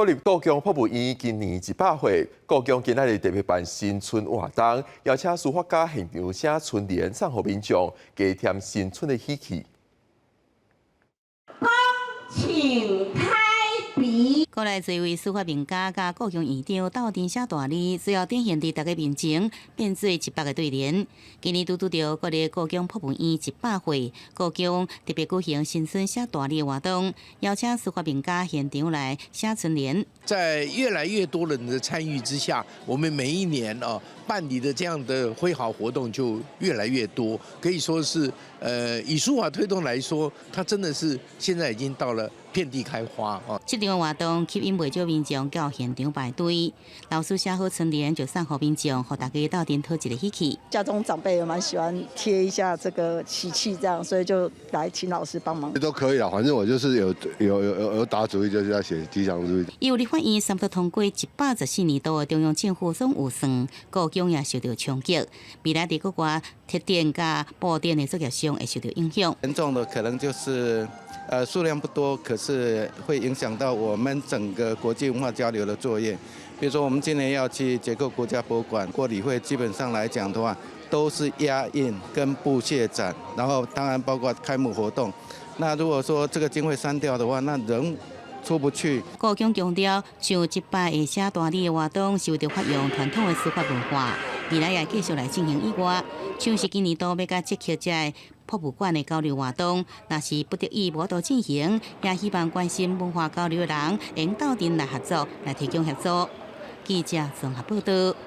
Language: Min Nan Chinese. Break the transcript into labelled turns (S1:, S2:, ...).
S1: 國立故宮博物院今年100歲，故宮今仔日特別辦新春活動，邀請書法家現場寫春聯送予民眾，加添新春的喜氣。
S2: 請開筆。
S3: 國內濟位書法名家佮故宮院長鬥陣寫大字，最後展現佇大家面前，變做100個對聯。今年拄拄著國立故宮博物院100歲，故宮特別舉行新春寫大字活動，邀請書法名家現場來寫春聯。
S4: 在越來越多人的參與之下，我們每一年哦辦理的這樣的揮毫活動就越來越多，可以說是，以書法推動來說，它真的是現在已經到了遍地開花啊！
S3: 這場活動吸引袂少民眾到現場排隊，老師寫好春聯就送予民眾，予大家鬥陣討一个喜氣。
S5: 家中長輩也蠻喜歡貼一下這個喜氣，這樣，所以就來請老師幫忙。
S6: 都可以啊，反正我就是有有有有打主意，就是要寫吉祥如意。
S3: 由立法院三讀通過114年度的中央政府總預算，故宮也受到衝擊。未來佇國外鐵電佮布展的作業上會受到影響。
S7: 嚴重的可能就是，數量不多，可是會影響到我們整個國際文化交流的作業。比如說，我們今年要去捷克國家博物館，國禮會基本上來講的話，都是壓印跟布謝展，然後當然包括開幕活動。那如果說這個經費刪掉的話，那人出不去。
S3: 故宮強調，像這擺的寫大字的活動，是為著發揚傳統的書法文化，未來也繼續來進行以外，像是今年度欲佮捷克這个博物館的交流活動，若是不得已無法進行，也希望關心文化交流的人，會用鬥陣來合作，來提供協助。記者綜合報道。